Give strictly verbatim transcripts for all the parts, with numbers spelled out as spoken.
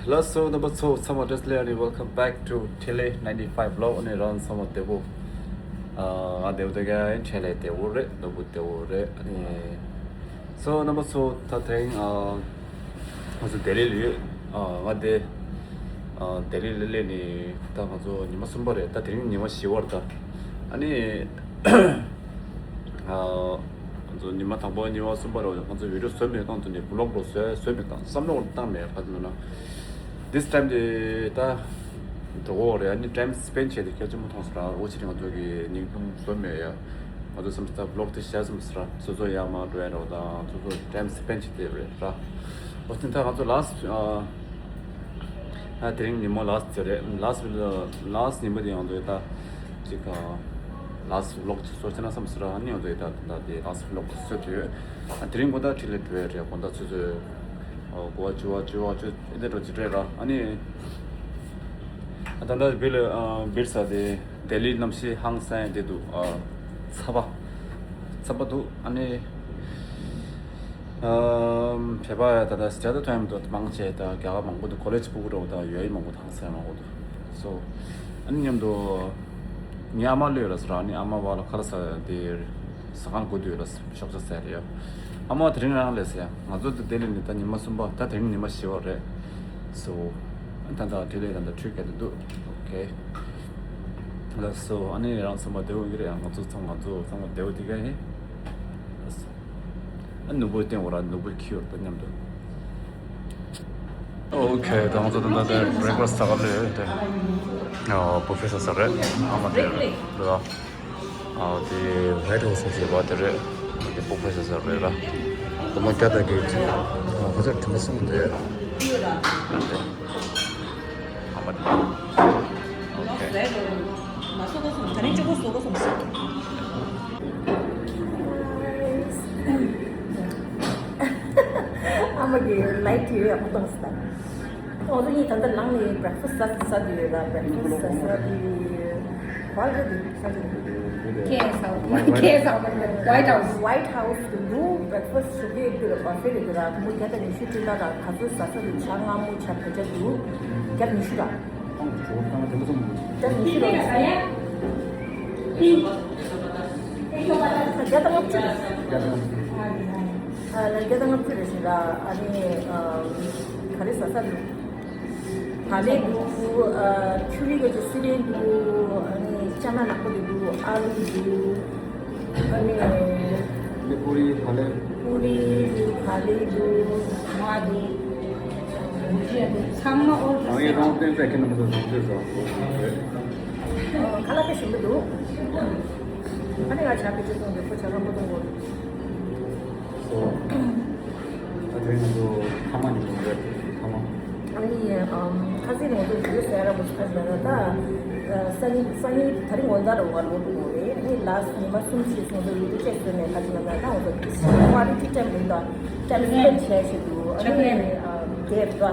Hello, so རྣམ་པ་ཚོ་ཚང་མ་བཀྲ་ཤིས་བདེ་ལེགས། Welcome back to Tele ninety-five vlog. ཨ་ནི་རང་ཚང་མ་བདེ་པོ། ཨ་ང་བདེ་པོ་བསྡད་ཀྱི་ཡིན། ཁྲེ་ལེ་བདེ་པོ་རེད། ནོར་བུ་བདེ་པོ་རེད། ཨ་ནི། so རྣམ་པ་ཚོ་ད་དེ་རིང་ཨ་ང་ཚོ་ལྡི་ལི་ལ་ཡོད། ཨ་ང་དེ་ཨ་ལྡི་ལི་ལ་སླེབས་ནས་ད་ང་ཚོ་ཉི་མ་གསུམ་པ་རེད། ད་དེ་རིང་ཉི་མ་བཞི་པ་རེད་ད། ཨ་ནི། ང་ཚོ་ཉི་མ་དང་པོ་ཉི་མ་གསུམ་པ་རུ་ང་ཚོ་བི་ཌི་ཡོ་བཟོས་མེད། སྟངས་དུ་ནས་བི་ལོག་རུ་བཟོས་བཟོས་མེད། བཏང་བསམ་བློ་བཏང་མེད། ག་ཚོད་ན་this time དེ་ད་འགྲོ་གི་རེད། ཨ་ནི་time spend བྱས་ཏེ་སྐད་ཆ་མ་མཐོང་ཟེར་ར། འོ་ཕྱིར་ང་ཚོ་གི་ཉིན་གུང་བཟོས་མེད་ཡ། ང་ཚོ་བསམ་ས་བི་ལོག་དེ་བྱས་བསམ་ཟེར་ར། སོ་སོ་ཡར་མར་འགྲོ་ཡ་འདྲ་བོ་དང་སོ་སོ་time spend བྱས་ཏེ་རེད་ར། འོ་དེ་ད་ང་ཚོ་last ཨ། ད་དེ་རིང་ཉིན་མོ་last དེ་རེད། last last ཉིན་མོ་དེ་ཡང་དུ་ད་ཅིག last vlog ཅིག་བཟོ་བྱས་ན་བསམ་ཟེར་ར། ཨ་ནི་ཡང་དུ་ད་ད་དེ་last vlog བཟོ་དུས་ཨ་དེ་རིང་དགོང་དག་ཁྲིད་ལས་འགྲོ་ཡ་རེད། དགོང་དག་ཆུ་ཚོད་དགུ་པ་བཅུ་པ་བཅུ་པ་བཅུ་དེ་འདྲ་འགྲོ་ཅིག་རེད་ར། ཨ་ནི་ད་ད་བིར་ལ་བིར་ས་དེ། ལྡི་ལི་གནམ་གཤིས་ཧང་སང་བསྡད་འདུག་ཨ། ཚ་བ། ཚ་བ་འདུག་ཨ་ནི། ཨམ། བོད་པ་ད་ལྟ་སི་ཊེ་ཊི་ཐོན་མི་འདུག་མང་ཆེ་ད་རྒྱ་གར་མང་པོ་འདུག་ཀོ་ལེཇ་སྤུ་གུ་འདྲ་བོ་དང་ཡུལ་མི་མང་པོ་དང་ཧང་སང་མང་པོ་འདུག so ཨ་ནི་མཉམ་དུ་ངའི་ཨ་མ་སླེབས་ཡོད་ལ་ཟེར། ཨ་ནི་ཨ་མ་བ་ལ་ཁ་ལག་ཟ་དེ་ཟ་ཁང་སྒུག་བསྡད་ཡོད་ལ་ཤོག་བྱ་ཟེར་ཡ། ཨ་མ་དེ་རིང་རང་སླེབས་ཟེར་ཡ། ང་ཚོ་ད་ལྡི་ལི་ནས་ད་ཉི་མ་གསུམ་པ། ད་དེ་རིང་ཉི་མ་བཞི་པ་རེད། so ད་ལྟ་ལྡི་ལི་ད་ལྟ་འཕྲུལ་སྐད་དུ་འདུག okay ལགས་སོ། ཨ་ནི་རང་ཚང་མ་བདེ་པོ་ཡོད་རེད་ཡ། ང་ཚོ་ཚང་ང་ཚོ་ཚང་མ་བདེ་པོ་འདི་ག་ཡིན། ལགས་སོ། ཨ་ནུ་བོ་བསྟན་འོ་ར། ནུ་བོ་ཁྱི་ཡོད་ད་མཉམ་དུ། okay ད་ང་ཚོ་ད་ལྟ་དེ་breakfast ཟ་ག་སླེབས་ཡོད་དེ། ཨ་བུ་ཕེ་ཟ་ས་རེད། ཨ་མ་དེ་རེད། ཨ་དེ་White House ཟེར་བ་དེ་རེད། དེ་བུ་ཕེ་ཟ་ས་རེད་ར། དེ་མ་རྒྱ་ད་གི་ཅི་ཨ་ཁ་ཚར་དེ་མ་སོང་དེ། ཨ་མ་དེ། okay ཨ་མ་གི་light ཡོད་ཡག་པོ་གཏོང་སྲིད་ད། ཨོ་ད་ངས་ད་ལྟ་ནང་ནས་breakfast ཟ་ཟ་དུས་ཡོད་ལ། breakfast ཟ་ཟ་དུས་ག་རེ་རེད་འདུག་ས་ཆ་འདུག K S L K S L White House White House གི་འདུག breakfast ཞུ་གི་འདུག་ལ་buffet རེད་འདུག་ལ། ཁོ་མོ་བརྒྱ་དང་ཉི་ཤུ་སྤྲད་ད་ལ་ག་ཚོད་ཟ་ས་འདུག་ཇ་མངར་མོ་ཇ་བོད་ཇ་འདུག་བརྒྱ་དང་ཉི་ཤུ་ལ། བརྒྱ་དང་ཉི་ཤུ་ལ། བརྒྱ་དང་ལྔ་བཅུ་ལ། ཨ་ལ་བརྒྱ་དང་ལྔ་བཅུ་རེད་ཟེར་ལ། ཨ་ནི་ཨ་ག་རེ་ཟ་ས་འདུག་བག་ལེབ་འདུག་ཨ་ཆུ་རིགས་ག་ཚོད་སི་པན་འདུག་ཨ་ནི་ཅ་ན་ནག་པོ་དེ་འདུག་ཨ་ལུ་འདུག་ཨ་ནི་ནི་པུ་རི་བག་ལེབ། པུ་རི་འདུག་བག་ལེབ་འདུག་མ་འདུག་ཚང་མ་all the ཨ་ཡེ་same རོང་བསྟན་ཚད་ཁྱེད་རྣམ་པ་ཚོ་བཟང་ཕྱོགས་སུ། ཁ་ལག་དཔེ་ཞིམ་པོ་འདུག་ཨ་ནི་ང་ཇ་ཕལ་ཆེར་བཙོང་དགོས། ཁོ་ཇ་རོང་པོ་བཙོང་དགོས། སོ། ད་དེ་རིང་ང་ཚོ་ཐ་མག་ཉོ་གི་རེད། ཐ་མག་ཨ་ནི་ཨམ་ཁ་སང་ང་ཚོ་བི་ཌི་ཡོ་གསལ་ར་མོ་ཞིག་ཁ་ཞིག་ལ་ད་སང་ཉིན་སང་ཉིན་ད་རིང་ངོ་མཚར་ར་ང་ལོ་དུ་ངོ་རེད། ཨ་ནི་last ཉི་མ་གསུམ་ཞིག་སོང་ཚོ་ཡུལ་དུ་ཅེས་ཟེར་ནས་ཁ་ཞིག་ལ་ད་ང་ཚོ་quality time རེད། ད་time spend བྱས་ཞིག་འདུག་ཨ་ནི་ཨམ་དེབ་ད་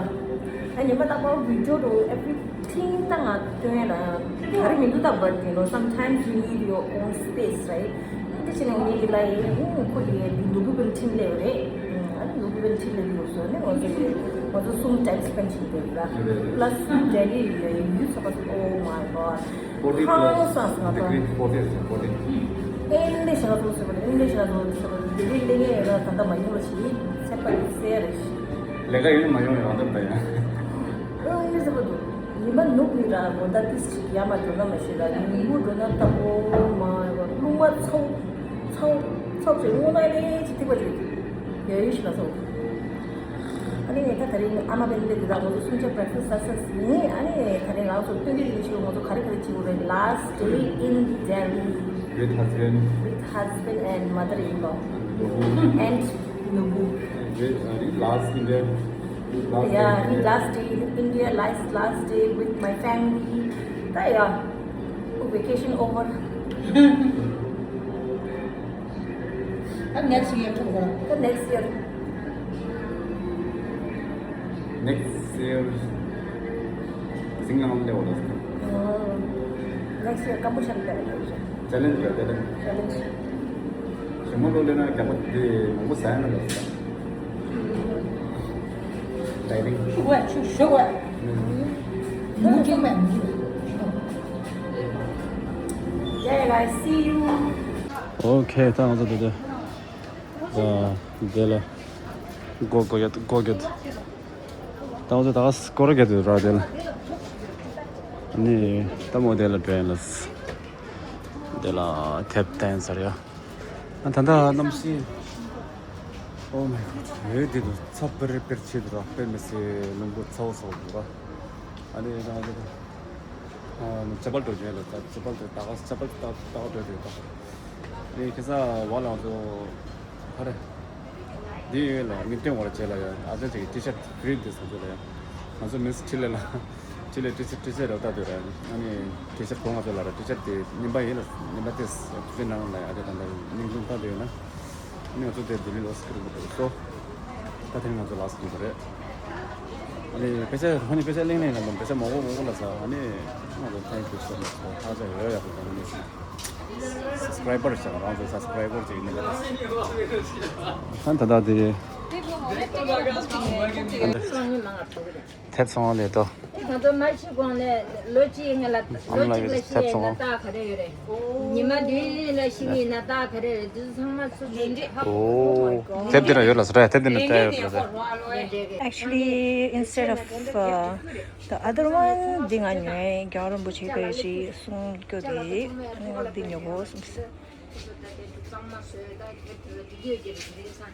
ཨ་ཉི་མ་རྟག་པར་video དུ་every ཐིང་ད་ང་སྟོན་ལ་ག་རེ་མི་འདུག་ད་but you know sometimes you need your own space, right? འདི་ཕྱི་ནས་ངེད་ཀྱི་ལ་ཡི་ཧུང་ཁོ་ཡི་འདི་ནོར་བུ་བེལ་ཁྲིམས་ལེ་རེད། ཨ་ནི་ནོར་བུ་བེལ་ཁྲིམས་ལེ་འདི་ཡོད་སོ་ནི་ང་ཚོ་ང་ཚོ་གསུམ་time spend བྱེད་དགོས་ར། Plus Delhi ཡི་ཡུལ་ཚོ་པ། Oh my god. Forty plus ཧང་སང་སང་ད། Degree forty is forty. ཨེ་འདི་ཤ་ཚོ་ཟེར་བ་ཨེ་འདི་ཤ་ཚོ་ཟེར་བ་འདི་རིགས་ལེ་ངེ་ཡོད་ན་ད་ལྟ་མ་ཡོང་བ་ཞིག་ཚད་པ་ཡིན་ཟེར་རེད། ལས་ཀ་ཡོད་མ་ཡོང་ཡང་འདི་འདྲ་ཡང་། ཨོ་ཡེ་ཟེར་བ་འདུག་ཉི་མ་ནུབ་ནི་ར་དགོང་དག་ཏིས་ཅིག་ཡར་མར་འགྲོ་ན་མ་ཤེས་ར། ཉིན་གུང་འགྲོ་ན་ལྟ་བུ་མ་རླུང་མ་ཚོགས་ཚོགས་ཚོགས་ཅིག་སྔོ་ནག་ལེ་ཅིག་ཐིགས་པ་ཅིག་ཡ་ཡུལ་ཞིག་ལ་སོང་། ཨ་ནི་ད་ད་རིང་ཨ་མ་བན་དེ་འདི་དག་ང་ཚོ་གསུམ་ཆ་breakfast ཟ་ས་ཟིན། ཨ་ནི་ད་རིང་ང་ཚོ་སྟོན་གི་རིང་ཞིག་ང་ཚོ་ག་རེ་ག་རེ་བྱེད་དགོས་རེད། Last day in Delhi. With husband. With husband and mother-in-law. And Nubu. Last in there. Yeah, last day in India, last last day with my family. ད་ཡ། Oh, vacation over. ད་next year ཐུག་གོ། ད་next year. Next year. Singapore ལ་འོ་ལ། Next year Cambodia ལ་འོ་ལ། Challenge རེད་དེ། Challenge. ཞི་མོ་ལོ་ལེ་ན་རྒྱ་པ་དེ་མང་པོ་ཟ་ཡ་ན་ལ། ཞུ་དགོས་ཞུ་ཞུ་དགོས། ནུ་ཅིག་མེད། Yeah, I see you. Okay, ད་ང་ཚོ་དེ་དེ་ཨ་དེ་ལ་སྒོ་སྒོ་རྒྱབ་སྒོ་རྒྱབ། ད་ང་ཚོ་ད་ག་སྒོ་ར་རྒྱབ་དུས་ར་དེ་ལ་ནི་ད་མོ་དེ་ལ་འགྲོ་ཡིན་ལ། དེ་ལ་དེབ་བསྟན་ཚར་ཡ། ཨ་ད་ལྟ་གནམ་གཤིས། Oh my god. འོད་དེ་དུ་ཚ་པིར་པིར་བྱེད་དུ་ར། དཔེ་མི་སྲིད་རླུང་བུ་ཚ་བོ་ཚ་བོ་འདུག་ར། ཨ་ནི་ད་ང་ཚོ་ཅ་པལ་འགྲོ་རྒྱུ་ལ། ད་ཅ་པལ་དེ་ད་ག་ཅ་པལ་ད་ད་ག་འགྲོ་དེ་ད། ཨ་ནི་ཁ་སང་བ་ལང་ཚོ་ཧ་རེ། འདི་ཡོད་ལ་མི་སྟོན་བར་བྱེད་ལ་ཡ། ཨ་ཅག་ཅིག་ཊི་ཤར་ཊི་པི་རིན་ཊི་དེ་བཟོ་རྒྱུ་ལ་ཡ། ང་ཚོ་མི་སི་ཁྲི་ལེ་ལ། ཁྲི་ལེ་ཊི་ཤར་ཊི་ཤར་རོ་ལྟ་དུས་ར། ཨ་ནི་ཊི་ཤར་གོང་ང་ཚོ་ལ་ར་ཊི་ཤར་དེ་རྙིང་པ་ཡིན་ལ། རྙིང་པ་དེ་དུས་ཚོད་ནང་ལ་ཡ། ཨ་ཅག་ད་ལྟ་རྙིང་རླུང་ལྟ་དུས་ཡོད་ན། ཨ་ནི་ང་ཚོ་དེ་ལྡི་ལི་ལོགས་སུ་ཁུར་འགྲོ་དགོས་སོ། ད་དེ་ནི་ང་ཚོ་ལགས་སུ་འགྲོ་དགོས་རེད། ཨ་ནི་དཔེ་ཆ་ཧ་ནི་དཔེ་ཆ་གླེང་གླེང་ལ་དཔེ་ཆ་མང་པོ་མང་པོ་ལ་ཟ། ཨ་ནི་ང་ཚོ་thank you so much. ཨ་ཅག་ཡོད་ཡག་པོ་གནང་ནི་སི་སི་ཀི་རའི་བར་བྱས་ང་རང་ཚོ་སི་སི་ཀི་རའི་བར་ཅིག་ཡིན་ནི་རེད། ད་ད་ལྟ་དེ་དེབ་ཚོང་ལས་དོ། ང་ཚོ་མ་ཤི་གོང་ནས་ལོ་གཅིག་སྔོན་ལ་ལོ་གཅིག་ལ་ཤི་བའི་ན་ཏག་ག་རེ་ཡོད་རེད། ཉི་མ་བདུན་ལ་ཤི་བའི་ན་ཏག་ག་རེ་རེད། དེ་ཚོ་ཚང་མ་སུ་ལས་འདྲེ། ཨོ། དེབ་འདི་ན་ཡོད་ལ་ཟེར། དེབ་འདི་ན་བལྟས་ཡོད་ལ་ཟེར། Actually, instead of, uh, the other one, འདི་ང་ཉོས། རྒྱལ་བ་རིན་པོ་ཆེ་གིས་ཅིག་གསུང་རྒྱུ་དེ། ཨ་ནི་ང་འདི་ཉོ་དགོས་བསམ་སོང་།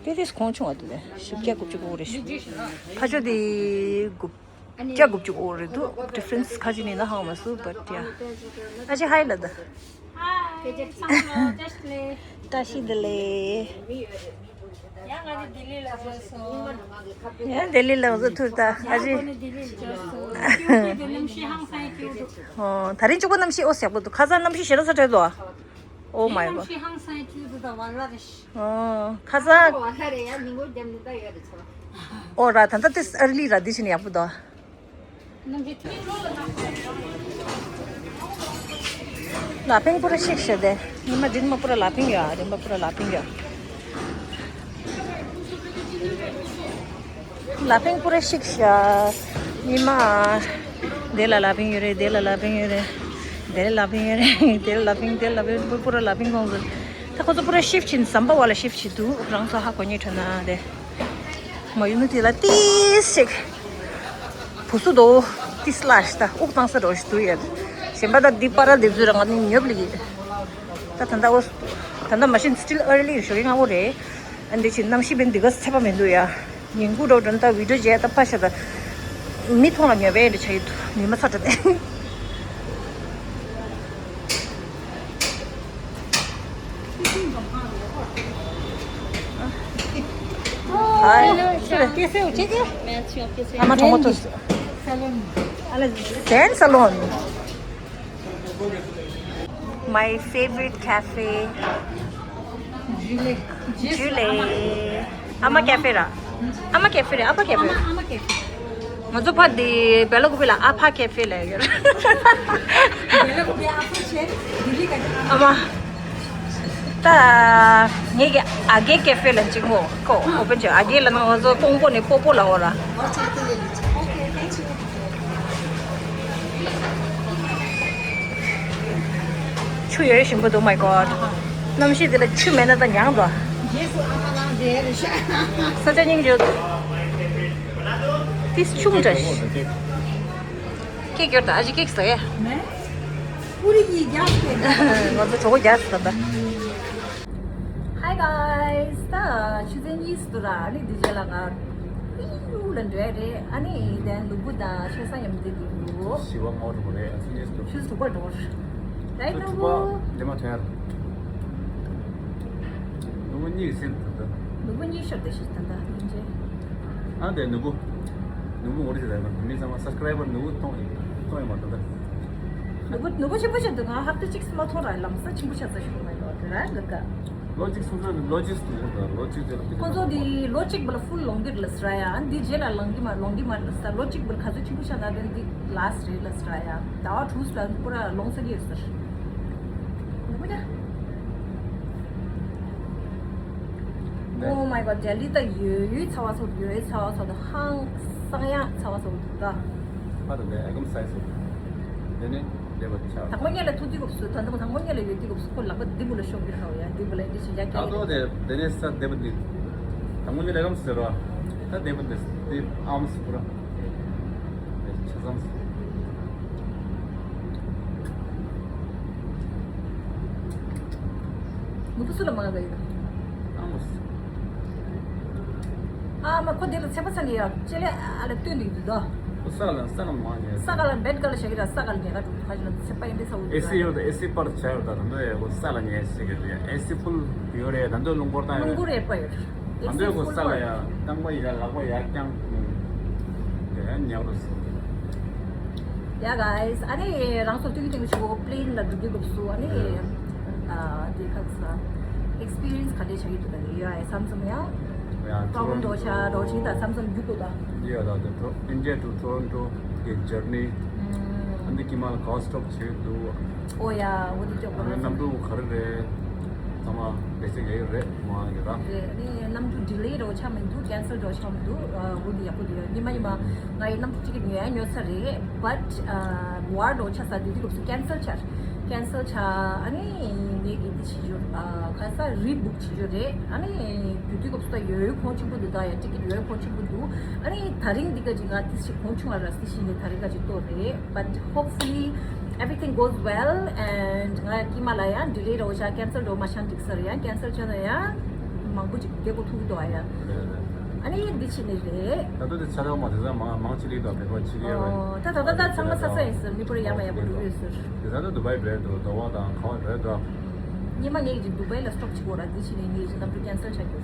དེ་དེ་གོང་ཆུང་བ་དེ་ལས་བཞི་བརྒྱ་དགུ་བཅུ་གོ་རེད་ཤག་ཕ་ཆོ་དེ་དགུ་བརྒྱ་དགུ་བཅུ་གོ་རེད་འདུག Difference་ག་ཅི་ནི་ན་ཧང་མ་སུ། But yeah. ཨ་ཅེ་ཧའི་ལ་ད། ཧའི། བཀྲ་ཤིས་བདེ་ལེགས། ཡང་ང་ཚོ་ལྡི་ལི་ལ་འགྲོ་སོང་། ཡང་ལྡི་ལི་ལ་འགྲོ་ཐུར་ད། ཨ་ཅེ། ཡང་གོ་ནས་ལྡི་ལི་ལ་འགྲོ་སོང་། ཨོ། དེ་རིང་གཅིག་པོ་གནམ་གཤིས་ཨོ་ཟེག་པོ་འདུག་ཁ་སང་གནམ་གཤིས་ཞེ་དྲག་ཚ་དྲགས་འདུག་ཨོ་མའི་གོཌ། གནམ་གཤིས་ཧང་སང་བཅུད་དུ་དང་ཝལ་ལ་རེ་ཤི། ཨོ། ཁ་སང་། ཝལ་ལ་རེ་ཡ་ཉིན་གུང་རྒྱབ་ནས་ད་ཡོད་རེད་ཚོ། ཨོ་ར། ད་ལྟ་དེ་ཨར་ལི་ར། འདི་བྱས་ནས་ཡག་པོ་འདུག་གནམ་གཤིས་ཐིག་ལ་ཕིང་པུ་ར་ཤིག་ཤ་དེ། ཉི་མ་རིན་མ་པུ་ར་ལ་ཕིང་ཡོད། རིན་མ་པུ་ར་ལ་ཕིང་ཡོད། ལ་ཕིང་པུ་ར་ཤིག་ཤ། ཉི་མ། དེ་ལ་ལ་ཕིང་ཡོད་རེད། དེ་ལ་ལ་ཕིང་ཡོད་རེད། དེ་ལ་ལ་ཕིང་ཡོད་རེད། དེ་ལ་ལ་ཕིང་། དེ་ལ་ལ་ཕིང་། པུ་ར་ལ་ཕིང་གོང་ཟེར། ད་ཁོ་ཚོ་པུ་ར་ཤིབ་ཕྱིན། ཟམ་པ་བ་ལ་ཤིབ་ཕྱིན་འདུག་རང་ཚོ་ཧ་གོ་ཉེ་ཁྲོ་ན་དེ། མ་ཡུ་ནུ་དེ་ལ་ཏིས་ཤིག་བུ་སུ་དོ། ཏིས་ལ་ཤི་ད་དབུགས་བཏང་ས་རོ་ཤི་དུ་ཡོད། གཞན་པ་ད་འདི་པ་ར་འདི་ཚོའི་རང་ནི་ཉོབ་ལི་ཡིན། ད་ད་ད་འོ། ད་ད་མ་ཤིན་still early ཞོགས་ཀྱི་སྔ་པོ་རེད། ཨ་འདི་ཕྱིན་གནམ་གཤིས་བན་འདི་ག་ཚད་པ་མི་འདུག་ཡ། ཉིན་གུང་འགྲོ་འགྲོ་ད་བི་ཌིའོ་བརྗེ་ད་ཕ་ཤ་ད། མི་མཐོང་ལ་ཉོབ་པའི་འདྲ་ཆ་ཡི་འདུག་ཉི་མ་ཚ་དྲགས་ཏེ། Hello, sir. कैसे हो? ठीक है? मैं अच्छी हूँ, आप कैसे हैं? हाँ, मैं ठीक हूँ। सैलून। अरे, Jain salon. My favorite cafe. Jule. Jule. Ama cafe ར། Ama cafe ར། Apa cafe ར། Ama cafe. ང་ཚོ་ཕ་དེ་བེ་ལ་ཀུ་པི་ལ་ཨ་ཕ་ཀེ་ཧྥེ་ལ་ཡོད། བེ་ལ་ཀུ་པི་ཨ་ཕ་ཆེ་ལྡི་ལི་ག་ཨ་མ། ད་ངེད་ཀྱི་ཨ་རྒས་ཀེ་ཧྥེ་ལ་གཅིག་མོ་ཁོ་ཨོ་པན་བྱོས། ཨ་རྒས་ལ་ན་ང་ཚོ་ཀོང་པོ་ནས་སྤོ་སྤོ་ལ་འོ་ར། ཆུ་ཡོད་ཞིམ་པོ་འདུག་མའི་གོཌ། གནམ་གཤིས་འདི་ལ་ཆུ་མེད་ན་ད་མྱངས་འགྲོ། རྗེས་སུ་ཨ་མ་ལང་རེད་རེད་ཤག་ས་ཆ་སྙིང་རྗེ་འདུག་ཏིས་ཆུང་འདྲ་ཞིག་ཀེག་ཡོད་ད། ཨ་ཅེ་ཀེག་ཟ་ཡ། མེ། པུ་རི་གི་རྒྱ་སྐད། ང་ཚོ་གྲོད་ཁོག་རྒྱགས་ཟ་ད། Hi guys. ད་ཆུ་ཚན་གཉིས་སུ་ར། ཨ་ནི་འདི་རྗེས་ལ་ང་ཡུ་ལ་འགྲོ་ཡ་རེད། ཨ་ནི་དེ་ནས་ལུག་བུ་དང་ཆོས་སང་མཉམ་དུ་འདུག་ཞི་བ་མང་པོ་འགྲོ་གི་རེད། ཨ་ཆུ་ཚན་གཉིས་སུ་འགྲོ། ཆུ་ཚན་དྲུག་པ་འགྲོ་གི་རེད། རའིཊ། ལུག་བུ་འདི་མ་ཐོན་ཡ་རེད། ལུག་བུ་གཉིས་ཀྱི་སེམས་ད་ལྟ། ལུག་བུ་གཉིས་ཤོར་དེ་ཤི་ད་ལྟ་ཡིན་ཅེ། ཨ་དེ་ནུ་བུ། ནུ་བུ་ངོ་རེ་ཞིག་ལ་ཡོད་ན་མི་ཚང་མ་སབ་སི་ཀ་རའི་བར་ནུ་བུ་གཏོང་ཡིན་གཏོང་ཡིན་མ་ད་ལྟ། ནུ་བུ་ནུ་བུ་ཆེན་པོ་ཆགས་འདུག་ང་ཧབ་ཏ་གཅིག་མ་མཐོང་ར་ལམ་སང་ཆེན་པོ་ཆགས་ས་ཞིག་མ་ཡོད་དེ་ར་ལུག་ག་ལོ་གཅིག་སོང་ཚར་ལོ་གཅིག་སོང་ཚར་ལོ་གཅིག་དེ་ལ། ཁོང་ཚོ་འདི་ལོ་གཅིག་པ་ལ་ཧྥུལ་ལོང་གི་རེད་ལ་ཟེར་ཡ། འདི་རྗེས་ལ་ལོང་གི་མ་ལོང་གི་མ་རེད་ལ་ཟེར། ལོ་གཅིག་པ་ལ་ག་ཚོད་ཆེན་པོ་ཆགས་ན་འདི་ལ་སི་ཊི་རེད་ལ་ཟེར་ཡ། ཟླ་བ་དྲུག་ལ་པུ་ར་ལོང་ས་གི་ཡོད་ཟེར། ནུ་བུ་ཡ། Oh my god. ལྡི་ལི་ད་ཡོད་ཡོད་ཚ་བ་ཚོ་ཡོད་ཚ་བ་ཚོ་ད་ཧང་། གསང་ཡང་ཚ་བ་སོགས་འདུག་ད། ཨ་དང་དེ་ཨེ་ཀམ་སའི་སོགས། དེ་ནི་བདེ་བ་ཆགས། དང་པོ་ཉལ་ལ་ཐུག་དུས་སྐབས་སུ་ད་དང་པོ་དང་པོ་ཉལ་ལ་ཡོད་དུས་སྐབས་སུ་ཁོ་ལག་པ་འདི་མུ་ལ་ཤོག་གི་ར་ཡ་འདི་མུ་ལ་འདི་ཞིག་ཡ་ད་ཏོ་དེ་དེ་ནི་ས་བདེ་བ་འདི། དང་པོ་ཉལ་ལ་ཨེ་ཀམ་ཟེར་བ། ད་བདེ་བ་འདི་འདི་ཨམ་སི་པུ་ར། དེ་ཆ་ཙམ་སི། མུ་ཏུ་སུ་ལ་མ་ག་ཡིན། ཨ་མོ་སི། ཨ་མ་ཁོ་དེ་ལ་ཚེ་པ་ཚ་ནི་ཡ་ཅེ་ལེ་ཨ་ལ་སྟོན་འདུག་འདུག་ད། ཁོ་ས་ག་ལ་ས་ག་ལ་མ་ཉལ། ས་ག་ལ་བེད་ག་ལ་ཞག་གི་ད་ས་ག་ལ་ཉལ་ག་འགྲོ་ཁ་ཅིག་ལ་ཚེ་པ་ཡིན་དེ་ས་འུ་ཨེ་སི་ཡོད་ད་ཨེ་སི་པར་ཆ་ཡོད་ད་ད་འདོད་ཡ་ཁོ་ས་ལ་ཉལ་ཞིག་གི་ཨེ་སི་ཕུལ་ཡོད་རེད་ད་འདོད་རླུང་འཁོར་བཏང་ཡོད་རེད། རླུང་འཁོར་ཡོད་པ་ཡོད། ད་འདོད་ཁོ་ས་ལ་ཡ་རྐྱང་པ་ཡི་ལ་ལག་པ་ཡ་རྐྱང་། དེ་ཡ་ཉལ་རོ་སི། Yeah guys, ཨ་ནི་རང་ཚོ་ཏུག་ཏུག་ཞུ་པླེན་ལ་འགྲོ་དུས་སྐབས་སུ་ཨ་ནི་ཨ་དེ་ཁག་ས་ཨེག་སི་པི་རི་ཡན་སི་ག་འདྲས་བྱ་གི་འདུག་ད་ནི་ཡོད་ཨ་བསམ་བསམ་ཡང་ཡ་ཏོག་འགྲོ་ཆ་འགྲོ་ཆིན་ད་བསམ་བསམ་རྒྱུག་གོ་ད། Yeah ད་དེ་ཊོ་ཨིན་ཌི་ཡ་ཊུ་ཊོ་རོན་ཊོ་གི་ཇར་ནི། ཨ་ནི་ཀི་མ་ལ་ཁ་སི་ཊོབ་བྱེད་འདུག་ཨོ་ཡ་འོ་དེ་ཅོག་ཨ་ནི་གནམ་གྲུ་ག་རེ་རེད། ཚང་མ་བེ་སིག་ཡག་རེད་མ་ཡོད་ར། རེད་ཨ་ནི་གནམ་གྲུ་ཌི་ལེ་འགྲོ་ཆ་མི་འདུག་ཀེན་སལ་འགྲོ་ཆ་མི་འདུག་ཨ་འོ་དེ་ཡག་པོ་འདུག་ཉི་མ་ཉི་མ་ང་ཡི་གནམ་གྲུ་ཊི་ཀེ་ཊི་ཉོ་ཡ་ཉོ་ཚར་རེད། བཊ་ཨ་ཝར་འགྲོ་ཆ་ས་དེ་དུས་སྐབས་སུ་ཀེན་སལ་ཆ། ཀེན་སལ་ཆ་ཨ་ནི་ངས་ཀྱི་འདི་བྱེད་རྒྱུ་ཨ་ག་ས་རི་བུག་བྱེད་རྒྱུ་རེད། ཨ་ནི་དུས་དུས་སྐབས་སུ་ད་ཡོད་ཡོད་ཁོང་ཆེན་པོ་འདུག་ད་ཡ་ཊི་ཀེ་ཊི་ཡོད་ཡོད་ཁོང་ཆེན་པོ་འདུག་ཨ་ནི་ད་རིང་འདི་ག་ཅིག་ང་ཏི་ཞིག་ཁོང་ཆུང་བ་ར་སི་ཤིང་ནས་ད་རིང་ག་ཅིག་ཏོ་རེད། But hopefully everything goes well and ང་ཀི་མ་ལ་ཡང་ཌི་ལེ་རོ་ཤ་ཀེན་སལ་རོ་མ་ཤང་འགྲིག་ས་རེད། ཡང་ཀེན་སལ་ཆ་ན་ཡང་མང་པོ་ཅིག་བདེ་པོ་ཐུག་འདུག་ཨ་ཡ། ཨ་ནི་འདི་ཕྱི་ནས་རེད། ད་དུང་དེ་ཆ་ཚང་མ་དེ་ཚང་མང་མང་ཆེ་ལི་དང་བེད་པ་ཆེ་གེ་བས། ད་ད་ད་ད་ཚང་མ་ས་ས་ཡིན་ཟེར་མི་པོ་ར་ཡ་མ་ཡ་པོ་འགྲོ་ཡོད་ཟེར། དེ་ཚང་ད་དུ་བའི་བྲེད་དུ་དོ་བ་དང་ཁ་བ་བྲེད་དུ། ཉི་མ་ངས་ཀྱི་དུ་བའི་ལ་སི་ཊོབ་བྱེད་དགོས་ར་འདི་ཕྱི་ནས་ངས་ཀྱི་གནམ་གྲུ་ཀེན་སལ་ཆ་རྒྱུ།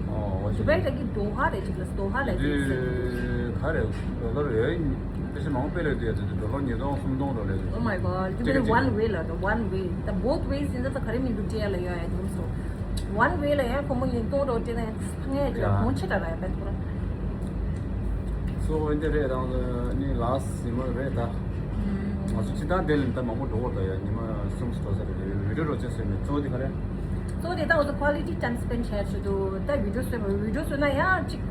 ཨོ་དུ་བའི་ལ་གི་དོ་ཧ་རེད་ཅིག་ལ་དོ་ཧ་ལ་ཡིན་ཟེར། ག་རེ་ཌོ་ལར་ཡོད་ཡིན། དེ་ཕྱི་མང་པོ་སྤེལ་ལས་དུ་ཡ་དུ་ཌོ་ལར་ཉིས་སྟོང་སུམ་སྟོང་རོ་ལས་དུ། Oh my god, you mean one way ལ་དུ་one way. The both ways ཡིན་ད་ག་རེ་མི་འདུག་ཅེ་ཡ་ལ་ཡོད་ཡ་དུ་སོ། One way ལ་ཡང་ཁོ་མོ་ཉིས་སྟོང་རོ་སྤྲད་ན་ཡང་ཕངས་ཡ་ཅེ་ཡ་གོང་ཆེ་དྲག་ར་ཡ་བས་ཐོ་ར། སོ་འོན་ཏེ་རེད་རང་ནི་ལ་སི་མ་རེད་ད། ང་ཚོ་སྤྱི་བཏང་དེ་ལ་ད་མང་པོ་འགྲོ་བར་ད་ཡ་ཉི་མ་གསུམ་སུ་འགྲོ་ས་རེད། བི་ཌིའོ་འགྲོ་ཅེས་ཟེར་ནས་གཙོ་བོ་དེ་ག་རེད། གཙོ་བོ་དེ་ད་ང་ཚོ་quality time spend བྱས་ཆེད་དུ་ད་བི་ཌིའོ་བཟོས་པ་བི་ཌིའོ་བཟོས་ན་ཡང་ཅིག་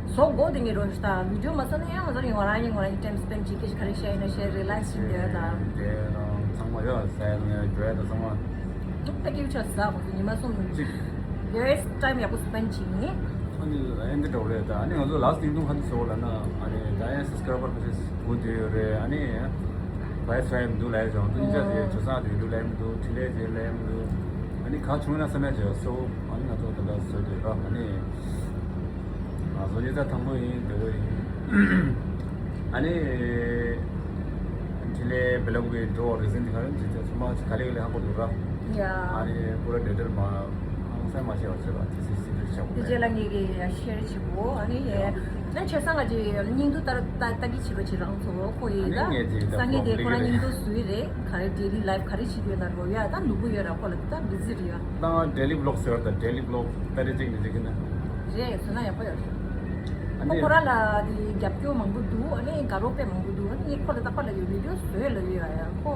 བཟོ་དགོས་དེ་ངེས་རོ་ཞིག་ད་བི་ཌིའོ་མ་བཟོ་ན་ཡང་ང་ཚོ་ཡོང་རང་ཡིན་ངོ་རང་ཡིན་time spend བྱེད་ཀྱི་ག་རེ་བཤད་ཡིན་ན་བཤད་རི་ལེག་སི་ཡིན་དེ་ད། དེ་རང་ཚང་མ་ཡོད་ཟེར་ནས་འགྲོ་ཡ་ད་ཚང་མ། ད་སྐྱིད་ཆ་ཟ་བ་ཉི་མ་གསུམ་གཅིག There is time ཡག་པོ་སི་པེན་བྱེད་ངེས། ཨ་ནི་ཨེ་འདི་འདྲ་རེད་ད། ཨ་ནི་ང་ཚོ་ལ་སི་ཊིང་ཏུང་ཧ་ཏི་སོ་ལ་ན་ཨ་ནི་ད་ཡང་སབ་སི་ཀ་རའི་བར་ཁ་ཤས་བུ་དེ་ཡོད་རེད། ཨ་ནི་ཝའི་ཕའི་མི་འདུག་ལབ་ཡ་ཅང་དུ་ཨིན་ཅག་དེ་ཇོ་སང་དེ་འདུག་ལབ་མི་འདུག་ཁྲི་ལས་དེ་ལབ་མི་འདུག་ཨ་ནི་ག་བྱུང་ན་བསམ་ཡ་ཅིག་སོ། ཨ་ནི་ང་ཚོ་ད་ལྟ་བཟོས་དེ་ར་ཨ་ནི། ང་ཚོ་ཉེ་ཆར་དང་པོ་ཡིན་བདེ་པོ་ཡིན། ཨ་ནི། འཕྲིན་ལས་བེ་ལ་ཀུ་པའི་འགྲོ་བ་རེ་ཟིན་དེ་ག་རེ་འཛིན་ཚད་ཚང་མ་ག་ལེ་ག་ལེ་ཧ་གོ་འདུག་ར། ཡ། ཨ་ནི་པུ་ར་ཌེ་ཊར་མ་ཧང་སང་མ་བྱས་པ་བྱས་པ་དེ་སྲིད་སྲིད་དུ་བྱ་དགོས་དེ་རྗེས་ལ་ངེད་ཀྱིས་ཡ་ཤེར་བྱེད་དགོས། ཨ་ནི་ཡ། ཨ་ནི་ཆོས་སང་ང་ཅི་སྙིང་སྡུག་ལྟར་ལྟ་ལྟ་གི་བྱེད་པ་བྱེད་རང་ཚོ་ཁོ་ཡིན་ད། ཨ་ནི་ངས་དེ་ད་སང་ཉིན་དེ་ཁོ་རང་སྙིང་སྡུག་བཟོས་རེད། ག་རེ་daily life ག་རེ་བྱེད་ཀྱི་ཡོད་ན་རོ་ཡ་ད་ནུ་བོ་ཡོད་ར་ཁོ་ལ་ད་busy རེད་ཡ། ད་daily vlog ཟེར་བ་ད་daily vlog ད་རེ་གཅིག་ནས་གཅིག་ཡིན་ན། རེད་བཟོས་ན་ཡག་པོ་ཡོད་རེད། ཨ་ཁོ་ནི་ཁོ་རང་ལ་དེ་རྒྱབ་སྐྱོར་མང་པོ་འདུག་ཨ་ནི་དགའ་རོགས་དཔེ་མང་པོ་འདུག་ཨ་ནི་ངས་ཁོ་ལ་ད་ཁོ་ལ་ཡོད་བི་ཌིའོ་བཟོས་ལ་ཡོད་ཡ་ཡ་ཁོ་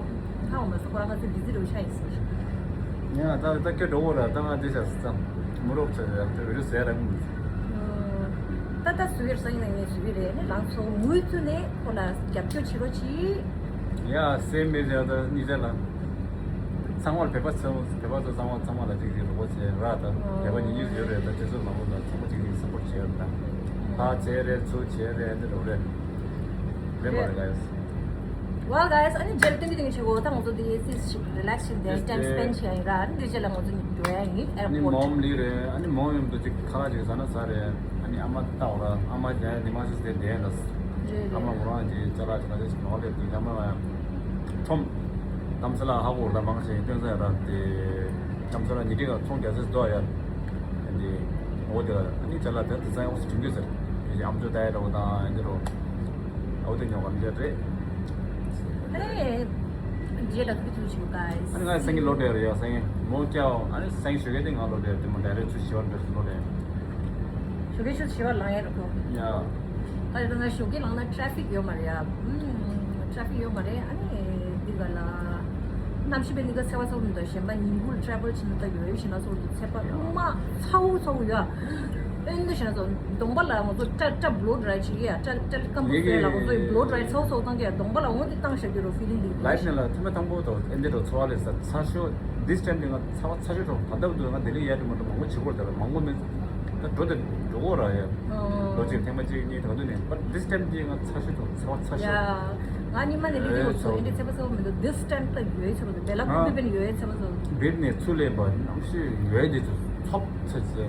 ཧ་འོ་མ་སོ་ཁོ་རང་ང་ཚོ་བི་ཛི་རེ་བོ་ཤ་ཡིན་ཟེར། ཡ་ད་ད་སྐད་འགྲོ་བོ་ར་ད་ང་འདི་བྱ་སི་ཙམ་མུ་རོགས་ཚོ་ཡ་ད་བི་ཌིའོ་བཟོས་ར་མི་འདུག་ད་ད་བཟོས་ཡོད་སང་ཉིན་ངས་བཟོས་ཡོད་རེད། ཨ་ནི་རང་ཚོ་མུ་ཚོ་ནས་ཁོ་ལ་རྒྱབ་སྐྱོར་བྱེད་རོགས་གྱིས། ཡ་སེམས་མེད་ཟེར་ད་གཉིས་ཆ་ལ། ཚང་མར་བོད་པ་ཚོ་བོད་པ་ཚོ་ཚང་མ་ཚང་མ་ལ་ཅིག་ཅིག་རོགས་བྱེད་ར་ད་བོད་པ་ཉིད་ཉིད་ཡོད་རེད། ད་དེ་ཚོ་མང་པོ་ད་ཚང་མ་ཅིག་ཅིག་སབ་པོར་བྱེད་ར་ད་ཕ་བྱེད་རེད་ཚུར་བྱེད་རེད་འདི་རོགས་རེད་ལེན་པ་རེད་ག་ཡོད། Well guys ཨ་ནི་རྗེས་ལ་ཏིང་ཏིང་ཏིང་བྱེད་གོ་ད་ང་ཚོ་འདི་སིས་ཞིག་རི་ལེག་སིང་དེ་ཊེམ་སི་པེན་བྱེད་ཡ་ཡིན་ར། ཨ་ནི་འདི་རྗེས་ལ་ང་ཚོ་འགྲོ་ཡ་ཡིན། ཨ་ནི་ཨེར་པོར་ཊི་མོམ་ལི་རེད། ཨ་ནི་མོམ་ཡོང་དུ་ཅིག་ཁ་ལག་ཅིག་ཟ་ན་ཟ་རེད། ཨ་ནི་ཨ་མ་ལྟ་འོ་ར་ཨ་མ་ཡ་ནི་མ་ཤི་སྟེ་བསྡད་ལ། རེད་རེད། ཨ་མ་ངོ་རང་གི་ཅ་ལག་ཅ་ལག་ཅིག་ནོར་ལེ་དུས་ཨ་མ་ཁྲོམ། གཏམ་ས་ལ་ཧ་གོ་ར་མང་ཆེ་སྟོན་ས་ཡ་ར་དེ། གཏམ་ས་ལ་ཉི་ཁྲི་ག་ཚོང་རྒྱ་སེ་སྡོ་ཡ། དེ། འོ་དེ་ལ་ཨ་ནི་ཅ་ལག་དེ་དེ་ཚང་ཡོངས་སུ་དྲན་རྒྱུ་ཟེར། དེ་ཨམ་ཅོག་ལྟ་ཡ་ར་འོ་དང་ཨ་ནི་རོ། འོ་དེ་ཉོ་ག་མི་བྱ་རེད། ཨ་ནི། རྗེས་ལ་ཐུག་ཐུག་ཞུ་ག་ཨ་ནི་ང་སེང་གེ་ལོ་དེ་ར་ཡ་སེང་གེ་མོ་སྐྱ་ཨ་ནི་སེང་གེ་ཞོ་གེ་དེ་ང་ལོ་དེ་དེ་མོ་ཌའི་རེག་ཚུར་ཞི་བ་འདྲ་སུ་ལོ་དེ། ཞོ་གེ་ཆུ་ཞི་བ་ལང་ཡ་ར་ཁོ། ཡ། ཨ་ཡོད་ན་ཞོགས་ཀས་ལངས་ན་ཊ་རེ་ཕིག་ཡོད་མ་རེད་ཡ། ཨུམ། ཊ་རེ་ཕིག་ཡོད་མ་རེད། ཨ་ནི་འདི་ག་ལ། གནམ་གཤིས་པའི་གནས་སྐབས་ཚ་བ་ཚ་བོ་མི་འདུག་གཞན་པ་ཉིན་གུང་ཊ་རེ་ཝལ་བྱེད་ན་ད་ཡོད་ཡོད་བྱེད་ན་སོགས་ཀྱི་ཚད་པ་དབུ་མ་ཚ་བོ་ཚ་བོ་ཡོད། ཨེ་འདི་བྱས་ན་ཚོ་གདོང་པ་ལ་ང་ཚོ་སྐྲ་སྐྲ་blow dry བྱེད་ཀྱི་ཡ། སྐྲ་སྐྲ་སྐམ་པོ་ཡིན་བཟོས་ལ་ང་ཚོ་གི་blow dry་ཚ་བོ་ཚ་བོ་བཏང་གི་ཡ། གདོང་པ་ལ་འོ་འདི་བཏང་བཞག་གི་རོ་feeling འདི། Life་ནང་ལ་ཐོག་མ་དང་པོ་དང་ཨེ་འདི་རོ་ཚོ་བ་ལས་ས་ཚ་ཤོས། This time་དེ་ང་ཚ་བ་ཚ་ཤོས་འགྲོ། ད་ལྟ་བར་དུ་ང་ལྡི་ལི་ཡར་དུ་མ་འགྲོ་མང་པོ་བྱེད་དགོས་རེད། ད་ལ་མང་པོ་མེད། ད་འགྲོ་དེ་འགྲོ་དགོས་ར་ཡ། ལོ་གཅིག་ཐེངས་མ་གཅིག་གཉིས་དང་དུ་ནས་but this time་དེ་ང་ཚ་ཤོས་དང་ཚ་བ་ཚ་ཤོས། ཡ། ང་ཉི་མ་ནས་ལི་ལི་ཡོད་ཚོ་ཨེ་འདྲ་ཚེ་བ་ཚ་བོ་མི་འདུག This time་ད་ཡོད་ཚེ་བ་འདུག་བེ་ལ་ཀུ་པི་པེན་ཡོད་ཚེ་བ་ཚ་བོ་འདུག་བེད་ནས་ཚུར་ལེན་པ་ནམ་ཤོས་ཡོད་དེ་ཚོ་ཚོབ་ཚ་ཚ།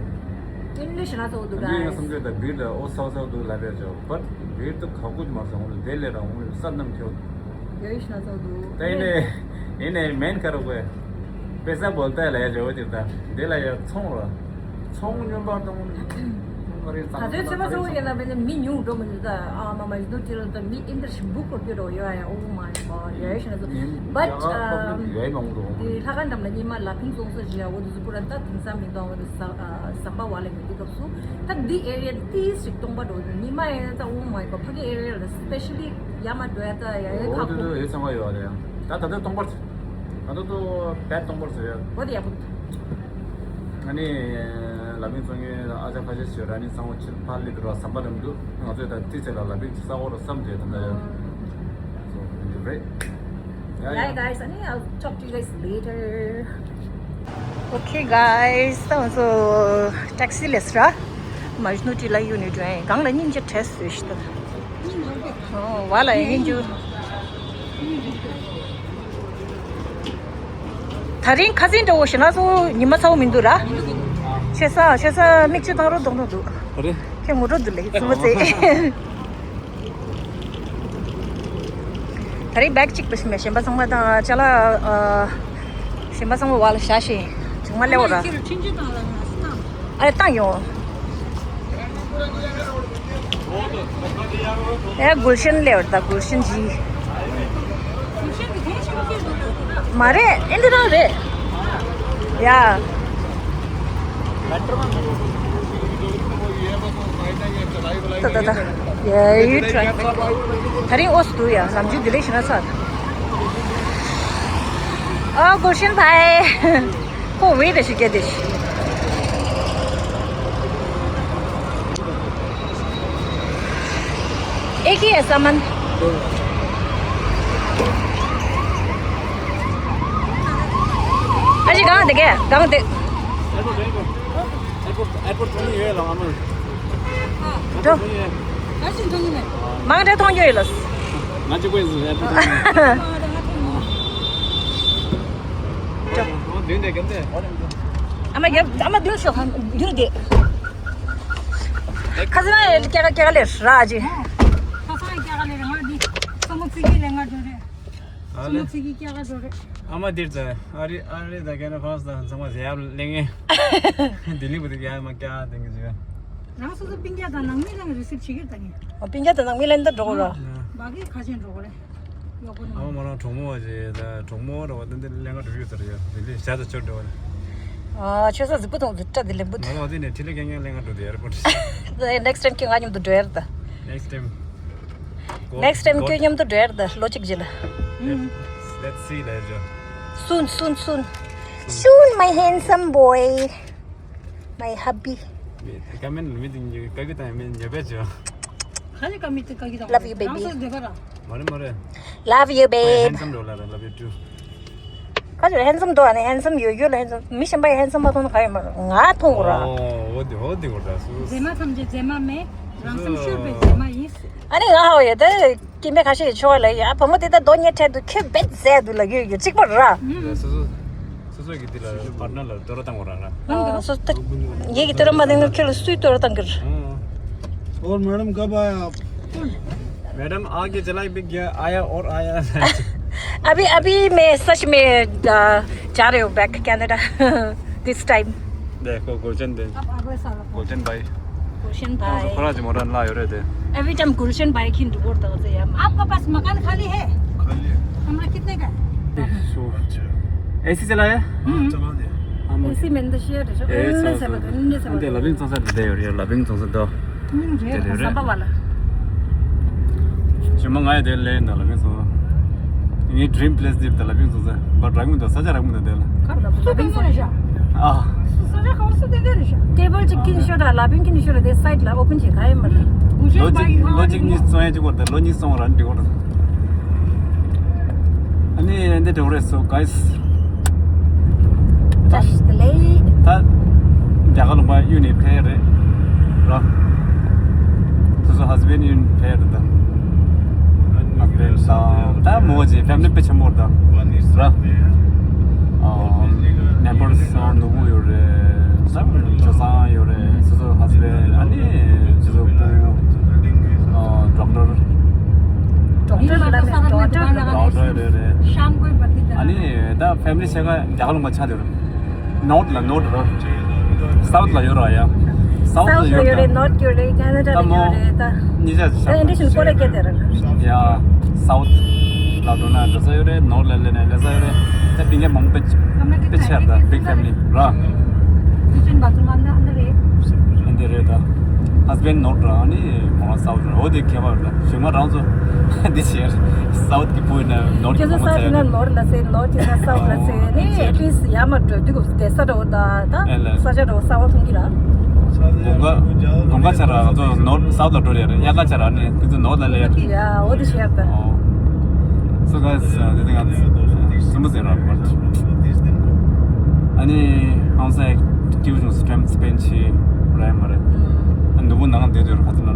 ཨིན་ལིཤ་ན་ཚ་བོ་འདུག་ག་ང་ཚོའི་བསམ་ཚུལ་ད་བེད་ཨོ་ཚ་བ་ཚ་བོ་འདུག་ལབ་ཡ་ཅོ་but་བེད་དུ་ཁག་པོ་ཅིག་མ་སོང་བ་ལས་དེ་ལས་རང་བོ་ས་རྣམས་ཁྱོད། ཡོད་ཤི་ན་ཚ་བོ་འདུག་ད་ཡིན་ནས་ཡིན་ནས་མེན་ཁ་རོ་གོ་ཡ། དཔེ་ས་བོལ་ཏ་ལ་ཡ་རེ་བ་དེ་ད་དེ་ལ་ཡ་ཚོང་ར། ཚོང་སྨྱོན་པ་གཏོང་། ད་ཚོད་ཚོད་མ་ཚོད་ཡིན་ན་བས་ནི་མི་ཉུང་འགྲོ་མི་འདུག་ད་ཨ་མ་མ་ཞིག་འདུག་ཅི་ལ་ད་མི་ཨིན་དར་ཞིམ་པོ་འཁོར་རྒྱུ་རོ་ཡོད་ཨ་ཡ། ཨོ་མ་ཡོད་ཤི་ན་ཚ་བོ་འདུག but་ཡོད་མང་འགྲོ་དེ་ལྷ་ཁང་འགྲམ་ལ་ཉི་མ་ལ་ཕིང་སོང་ས་ཞིག་ཡ། འོ་དུ་སུ་པུ་ར་ད་དེང་སང་མི་འདུག་འོ་དུ་ཟམ་པ་བ་ལ་ཡོད་དུས་སྐབས་སུ་ད་འདི་ཨེ་རི་ཡ་ཏིས་ཞིག་སྟོང་པ་འགྲོ་འདུག་ཉི་མ་ཡ་ད་ཨོ་མ་ཡོད་ཕ་གི་ཨེ་རི་ཡ་ལ་སི་པེ་ཤ་ལི་ཡ་མ་འགྲོ་ཡ་ད་ཡ་ཡོད་ཁག་པོ་འདུག་ཡོད་ཚང་མ་ཡོད་རེད། ད་ད་ད་སྟོང་པར། ང་ཚོ་ཏོ་བེད་སྟོང་པར་བཟོས་ཡ། འོ་དེ་ཡག་པོ་འདུག་ཨ་ནི་ལ་ཕིང་ཚོང་ཁང་ཨ་ཅག་ཁ་ཤས་ཤིག་ར་ནི་ཚང་མ་ཕྱིར་ཕར་སླེབས་འགྲོ་བསམ་པ་རེད་འདུག་ང་ཚོས་ད་ཏི་ཚེ་ལ་ལ་ཕིང་ཅིག་ས་འོག་རུ་བསམ་བསྡད་དམ་ད་ཡ། So, enjoy. Yeah, yeah. Bye, guys. I think I'll talk to you guys later. Okay, guys. ད་ང་ཚོ་ཊེག་སི་སླེབས་ར། མཇ་ནུ་ཊི་ལ་ཡུ་ནི་ཌུ་ཨེ། གང་ལ་སྙིང་རྗེ་བྲེས་སུ་ཤི་ད། ཨོ་བ་ལ་ཡིན་རྒྱུ། ད་རིང་ཁ་སང་འདྲ་བོ་ཞེ་ན་སོ་ཉི་མ་ཚ་བོ་མི་འདུག་ར། ཆེ་ས་ཆེ་ས་མིག་ཆུ་བཏང་རོགས་གཏོང་གཏོང་འདུག་རེད། ཁྱེད་ངུ་འགྲོ་འདུག་ལེ་ཙི་མོ་ཙེ། ད་རིང་བེག་གཅིག་པུ་ཞིག་མེད། གཞན་པ་ཚང་མ་དང་ཅ་ལག་ཨ། གཞན་པ་ཚང་མ་བ་ལ་བཞག་ཤེས། ཅུང་མ་སླེབས་ར། ཁྱེད་ལ་ཁྲིན་ཆུ་བཏང་ལ་ང་བཏང་། ཨ་རེ་བཏང་ཡོང་། ཨེ་གུལ་ཤན་ལེ་བར་ད་གུལ་ཤན་ཇི། མ་རེད་ཨེ་འདི་རང་རེད། ཡ། ད་ད་ད། ཡ་ཡུ་ཊར་ཨེན། ད་རིང་ཨོ་སི་འདུག་ཡ་ལམ་རྒྱུད་འདི་ལས་ཤི་ན་ཚར། ཨ་གུལ་ཤན་བྷའི། ཁོ་བེད་ཞིག་སྐྱེ་དེ། एक ही है सामान। अझै गाउँ दे क्या? गाउँ दे। Airport, airport थोड़ी है ला, अमर। हाँ। तो। थोड़ी है। मांग रहे तो ये लो। ना जो कोई एयरपोर्ट। ཨ་མ་རྒྱབ་ཨ་མ་བདུན་ཤོག་ཁང་བདུན་དེ། ཁ་སང་ཡང་སྐྱ་ཀ་སྐྱ་ཀ་ལེར་ར་ཨ་ཅེ། ཁ་སང་ཡང་སྐྱ་ཀ་ལེར་ང་འདི་སོ་མོ་ཚིག་གི་ལས་ང་འགྲོ་རེད། ཨ་སོ་ལེ། མོ་ཚིག་གི་སྐྱ་ཀ་འགྲོ་རེད། ཨ་མ་འདིར་ཙ་ཨ་རི་ཨ་རི་ད་ག་ན་ཕ་སི་ད་ཚང་མ་ཟེར་ཡབ་ལེ་ངེ། ལྡི་ལི་བུ་དེ་ཡ་མ་སྐྱ་དེང་གི་ཟེར། རང་སོ་སོ་པིང་རྒྱ་དང་ནང་མི་ལ་རི་སིབ་བྱེད་ཀྱི་ད་ངེ། ཨོ་པིང་རྒྱ་དང་ནང་མི་ལ་འདི་འགྲོ་གོ་ར། བ་གི་ཁ་ཆེན་འགྲོ་གོ་རེད། ཨ་མ་མོ་རང་གྲོགས་མོ་བ་ཞེས་ད་གྲོགས་མོ་ར་བ་ཏན་ཏན་ལེན་ག་འགྲོ་ཡོད་ས་རེད་ཡ། དེ་ལས་བྱ་ཚ་ཆོར་འགྲོ་བ་རེད། ཨ་ཆོས་ས་གཟིགས་པོ་དང་གཟིགས་སྒྲ་དེ་ལེན་པོ་དེ། ང་རང་དེ་ནས་ཁྲི་ལེ་རྐྱང་རྐྱང་ལེན་ག་འགྲོ་དེ་ཡ་རེད་པོ། Next time་ཁྱོད་ང་མཉམ་དུ་འགྲོ་ཡ་རེད་ད། Next time. Next time་ཁྱོད་མཉམ་དུ་འགྲོ་ཡ་རེད་ད་ལོ་གཅིག་རྗེས་ལ། Let's see later. Soon, soon, soon. Soon, my handsome boy. My hubby. ཀ་མེན་མི་དེ་ཉོ་ཀ་གི་དང་མི་ཉོ་བེད་ཅོ། ཁ་ལི་ཀ་མི་དེ་ཀ་གི་དང་། Love you, baby. རང་སོ་སྡེ་བ་ར། མ་རེད་མ་རེད། Love you, babe. Handsome འགྲོ་ལ་ར། Love you too. ཁ་ཅིག་ཧན་སམ་འདུག་ཨ་ནི་ཧན་སམ་ཡོད་ཡོད་ལ་ཧན་སམ་མི་གཞན་པ་ཡི་ཧན་སམ་མ་མཐོང་ན་ག་ཡོད་མ་རེད། ང་མཐོང་གོ་ར། ཨོ་འོ་དེ་འོ་དེ་གོ་ར་སུ། མཛེས་མ་ཐམས་ཅད་མཛེས་མ་མེད། རང་སེམས་ཤོར་བའི་མཛེས་མ་ཡིན། ཨ་ནི་ང་ཧ་ཡོད་དེ། སྐྱེ་དམན་ཁ་ཤས་ཡི་ཆོ་བ་ལ་ཡ་བུ་མོ་དེ་ད་རྡོ་ཉེ་འཕྲད་དུ་ཁྱོད་བེད་ཟས་འདུག་ལ་ཡོད་ཡོད་གཅིག་པ་ར། སོ་སོ་སོ་སོ་གི་དེ་ལ་པར་ནར་ལ་དོ་ར་བཏང་གོ་ར་ར། ཨ་སོ་ད་ངེད་ཀྱི་དོ་ར་མ་བཏང་ན་ཁྱོད་ལ་སུས་དོ་ར་བཏང་གི་ར། और मैडम कब आए आप? मैडम आके चला भी गया, आया और आया। अभी अभी मैं सच में जा रही हूँ back Canada this time. देखो गुलशन दे। गुलशन भाई। गुलशन भाई। खोरा जी मोरन ला योरे दे। Every time गुलशन भाई की डुबोर तक से यार। आपका पास मकान खाली है? खाली है। कमरा कितने का है? एसी चलाया? चला दिया। एसी में तो शेयर है। ए सा सा। अंदर लविंग संसा दे योरे लविंग संसा दो। དེ་རེད། ཟམ་པ་བ་ལ། ཞི་མ་ང་ཡི་དེ་ལས་ན་ལ་བིང་སོང་། ངའི་dream place དེ་ལ་བིང་སོང་ཟེར། བ་རག་མི་འདུག་ས་ཆ་རག་མི་འདུག་དེ་ལ། ཁ་ལ་སུ་བིང་སོང་ཤག་ཨ། ཊེ་བལ་གཅིག་ཁྱེར་ཤོག་དང་ལ་ཕན་ཁྱེར་ཤོག་དང་དེ་སའིཌ་ལ་ཨོ་པན་བྱེད་ག་ཡིན་མ་རེད། ལོ་གཅིག་ལོ་གཅིག་གཉིས་བཙོང་ཡ་གཅིག་པོ་དང་ལོ་གཉིས་བཙོང་ར་འགྲིག་པ་རེད། ཨ་ནི་འདི་འདྲ་རེད་སོ་གྷའིས། བཀྲ་ཤིས་བདེ་ལེགས། ད་རྒྱ་གར་ལུང་པ་གཡུག་ནས་ཕེབས་རེད་ར། སོ་སོ་ཧས་བྷེན་ཌི་གཡུག་ནས་ཕེབས་རེད་ད། ཧས་བྷེན་ཌི་དང་ད་མོ་ཅིག་ཕེ་མི་ལི་དཔེ་ཆེན་པོ་རེད་ད་ར། ནེ་བར་སི་ནོར་བུ་ཡོད་རེད། ད་ཇོ་སང་ཡོད་རེད། སོ་སོ་ཧས་བྷེན་ཌི། ཨ་ནི་སོ་སོ་བུ། ཌོག་ཊར། ཌོག་ཊར་ལ་མེད་ཌོག་ཊར། ཌོག་ཊར་རེད་རེད། ཨ་ནི་ད་ཕེ་མི་ལི་ཕྱེད་ཀ་རྒྱ་གར་ལུང་པ་ཆགས་བསྡད་ཡོད་རེད། ནོར་ཐི་ལ་ནོར་ཐི་ར། སའུ་ཐི་ལ་ཡོད་ར་ཡ། སའུ་ཐི་ལ་ཡོད་རེད། ནོར་ཐི་ཡོད་རེད། ཁེ་ན་ཌ་ལ་ཡོད་རེད་ད། གཉིས་ཆ་ཆགས། ཨེ་འདི་བཞིན་སྐོར་ར་སྐྱེལ་བསྡད་ར། ཡ། སའུ་ཐི་ལ་འགྲོ་ན་འགྲོ་ས་ཡོད་རེད། ནོར་ཐི་ལ་སླེབས་ན་སླེབས་ས་ཡོད་རེད། ད་དེ་གའི་མང་པོ་དཔེ་དཔེ་ཆེ་ར་ད་བིག་ཕེ་མི་ལི་ར། ཨེ་འདི་རེད་ད། ཧས་བྷེན་ཌི་ནོར་ཐི་ར། ཨ་ནི་ཁོ་རང་སའུ་ཐི་ར། འོ་དེ་ཁྱད་པར་རེད་ད། གཞུག་མ་རང་ཚོ་འདི་བྱས་སའུ་ཐི་གི་བུ་ཡིན་ན་ནོར་ཐི་ཁྱེད་ཚོ་གོང་མ་སའུ་ཐི་ཚར་ན་ཡ། ནོར་ཐི་ལ་ཟེར། ནོར་ཐི་ན་སའུ་ཐི་ལ་ཟེར་ནི་ཨེ་ཊི་ལིསི་ཡར་མར་འགྲོ་དུས་སྐབས་སུ་བསྡད་ས་འདྲ་བོ་ད་ད་ཨེ་ལ། ས་ཆ་འདྲ་བོ་གསར་པ་མཐོང་གི་ར། དགུན་ཁ་དགུན་ཁ་ཆ་ར་ང་ཚོ་ནོར་སའུ་ཐི་ལ་འགྲོ་རེད་རེད། དབྱར་ཁ་ཆ་ར་ནི་ཁྱེད་ཚོ་ནོར་ཐི་ལ་སླེབས་ཡ། ཡ་འོ་དེ་བྱས་ཡ་ད། ཨོ། སོ་གྷའིས་དེ་དེ་ང་ཚོ་སུ་མོ་ཟེར་ར་བར། ཨ་ནི་ཨང་སའི་ཀིའུ་ཅུང་སི་ཊེམ་སི་པེན་ཆི་རེད་མ་རེད། ཨ་ནུ་བོ་ནང་བསྡད་དུས་ར་ཁ་ཚོ་ན་ན་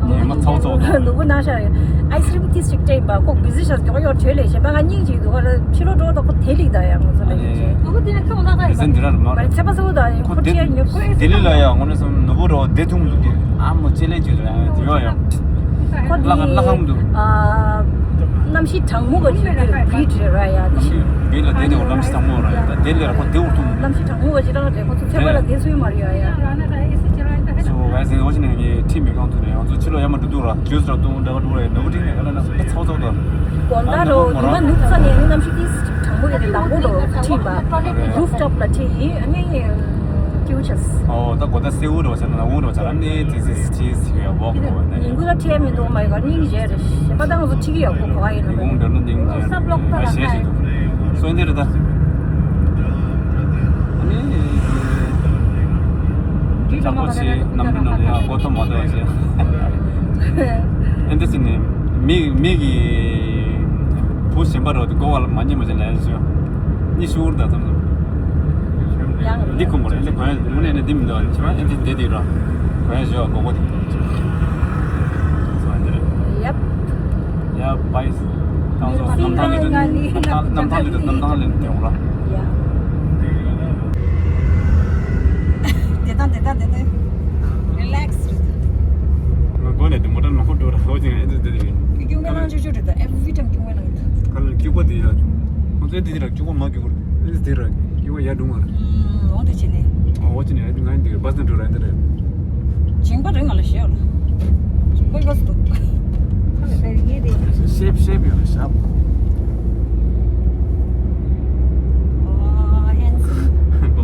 ཉི་མ་ཚ་བོ་ཚ་བོ་འདུག་ནུ་བོ་ནང་ཤར་ཡོད། ཨའི་སི་རིམ་ཏིས་ཅིག་སྤྲད་པ་ཁོ་བི་ཟི་ཤར་མགྱོགས་མགྱོགས་བྲོས་ལས་གཞན་པ་ང་སྙིང་རྗེ་འདུག་ཁོ་ཕྱི་ལོགས་འགྲོ་དུས་ཁོ་དེ་ལིག་ད་ཡ་ང་ཚོ་ལ་ཡིན་ཅེ། ནུ་བོ་དེ་ནས་ཁྱོད་ལ་ད་ཡིན་ཟེར་འདི་ར་མ་རེད། ཚེ་པ་ཚ་བོ་ད་ཡིན་ཁོ་ཁོ་ཁྲིད་ཡ་ཉོ་ཁོ་ལྡི་ལི་ལ་ཡ་ངོ་ནས་སོང་ནུ་བོ་ར་བདེ་ཐུང་འདུག་གི་ཨ་མོ་ཅེ་ལེ་ཅེ་ར་དེ་ཡོ་ཡ། ཁོ་ལ་ཁ་ལ་ཁམ་འདུག་ཨ། གནམ་གཤིས་གྲང་མོ་ག་ཅིག་གི་བི་ཌི་ར་ཡ་དེ་ཤི་བི་ལ་དེ་དེ་ག་གནམ་གཤིས་གྲང་མོ་ར་ཡ་ད་དེ་ལས་ར་ཁོ་དེ་འུར་ཐུང་། གནམ་གཤིས་གྲང་མོ་ག་ཅིག་རང་རེད། ཁོ་ཚོ་ཚེ་པ་ལ་དེ་སུས་མ་རེད་ཡ་ཡ། སོ་བའི་སེང་འོ་ཅི་ནས་ངས་ཁྲིད་མི་གང་ཐུག་ནས་ང་ཚོ་ཕྱི་ལོགས་ཡ་མ་འགྲོ་འདུག་ར་ཇུས་ར་བཏུང་འདྲ་བ་འགྲོ་རེད། ནུ་བོ་ཁྲིད་ནས་ག་ལ་ན་ཚ་བོ་ཚ་བོ་དང་། དགོང་དག་རོ་ཉི་མ་ནུབ་ས་ནས་ནི་གནམ་གཤིས་དེ་གྲང་མོ་ཡོད་དེ་དང་པོ་རོ་ཁྲིད་པ་རུབ་ཊོབ་ལ་ཁྲིད་ཡིན། ཨ་ནི་སྐྱིད་པོ་ཆགས། ཨོ་ད་དགོང་དག་སེའུ་རོ་བྱས་ན་ལ་འུ་རོ་བྱས་ན་ནི་དེ་སི་སི་ཅིས་ཡོད་བོག་གོ་ནི། ཉིན་གུང་ལ་ཁྲིད་མི་འདུག་མ་ཡོད་ག་སྙིང་རྗེ་རེད། གཞན་པ་དང་ང་ཚོ་ཁྲིད་ཀྱི་ཡོད་གོ་གོ་བ་ཡིན་ནོ། ཉིན་གུང་འགྲོ་ན་སྙིང་རྗེ་རེད། ང་ཞེད་ཞེད་འདུག་སོ་འདི་རེད་ད། ཨ་ནི། ཅག་པོ་ཆེ་གནམ་གྲུ་ནང་ལ་ཡང་མགོ་ཐོམ་མ་ཐོམ་བྱས། ཨེ་འདི་ཟེར་ནས་མི་མི་གི་བུ་གཞན་པ་རོ་དེ་མགོ་བ་ལ་མ་ཉེས་མ་བྱས་ལ་ཡ་ཞུ། གཉིད་ཤུགས་ད་ཙམ་ཙམ། འདི་ཁུམ་པ་རེད། འདི་གོན་ཡ་དངོས་གནས་ནི་འདི་མི་འདུག་ཨ་ནི་ཆེ་བ་ཨེ་འདི་བསྡད་དེ་ར་གོན་ཡ་ཞུ་བ་མགོ་མགོ་དེ། སོ་ཨེ་འདི་རེད། ཡབ། ཡ་བྷའི། ཁྱེད་ཚོ་གནམ་ཐང་ལ་འདུག་གནམ་ཐང་ལ་འདུག་གནམ་ཐང་ལ་འདུག་ཡོང་ར། ཡ། བདེ་ཐང་བདེ་ཐང་བདེ་ཐང་། རི་ལེག་སི་རེད། ང་སྒོ་ནས་དེ་མོ་ཊ་ནང་འགྲོ་ར་ཧོ་ཅིང་ཨེ་འདུག་འདུག་གི། ཁྱོད་ཀྱི་དངོས་ནང་ཆུ་ཆུ་རེད་ད། ཨེ་བྷི་རི་ཊེམ་ཁྱོད་དངོས་ནང་ཡིན་ད། ག་ལ་སྐྱུག་པ་དེ་ཡ། ཁོང་ཚོའི་དེ་དེ་ར་སྐྱུག་པ་མ་སྐྱུག་པ་རེད། ཨེ་འདི་ར་སྐྱུག་པ་ཡ་སྒྲུང་བ་རེད། ཨོ་དེ་བྱས་ནས། ཨོ་བྱས་ནས་ཨེ་འདི་ང་ཡིན་འདི་རེད། བྷ་སི་ནས་འགྲོ་ར་ཨེ་འདི་རེད། ཇིང་པ་རེད། ང་ལ་ཞེས་ལ། ཇིང་པ་ག་སུ་འདུག་ཁ་ལ་ད་ངས་དེ། ཤེབ་ཤེབ་ཡོད་ལ་ཤབ། ཨོ་ཧན་སམ།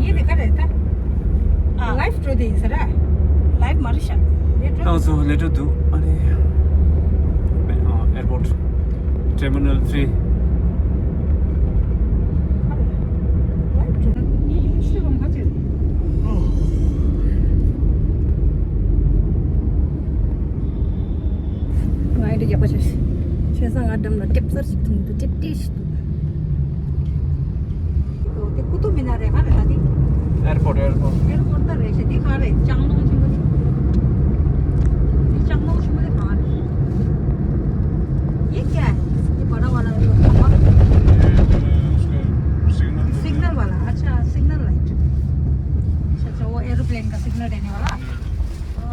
ངས་དེ་ག་རེད་ད། ཨ་ལའིབ་འགྲོ་དེ་ཡིན་ས་ར། ལའིབ་མ་རེད་ཤག་ལེ་འགྲོ། ཨོ་སོ་ལེ་འགྲོ་འདུག་ཨ་ནི། ཨ་ཨེར་པོར་ཊི། Terminal three། ང་ཡི་འདྲ་རྒྱག་པ་བྱས། ཆེ་ས་ང་འགྲམ་ལ་ལྟེབ་གསར་ཞིག་མཐོང་འདུག་ལྟེབ་ལྟེ་ཞིག་འདུག་དེ་ཀུ་ཏུབ་མི་ནར་རེད། ག་རེ་ད་དེ། ཨེར་པོར་ཊི། ཨེར་པོར་ཊི། ཨེར་པོར་ཊི་ད་རེད་ཤག་དེ་ག་རེད། ལྕང་ལོང་ཆེན་པོ་དེ། དེ་ལྕང་ལོང་ཆེན་པོ་དེ་ག་རེད། ये क्या है? ये बड़ा वाला है, ये खंभा। ये जो है उसका सिग्नल देते हैं। सिग्नल वाला, अच्छा, सिग्नल लाइट। अच्छा, अच्छा, वो एरोप्लेन का सिग्नल देने वाला।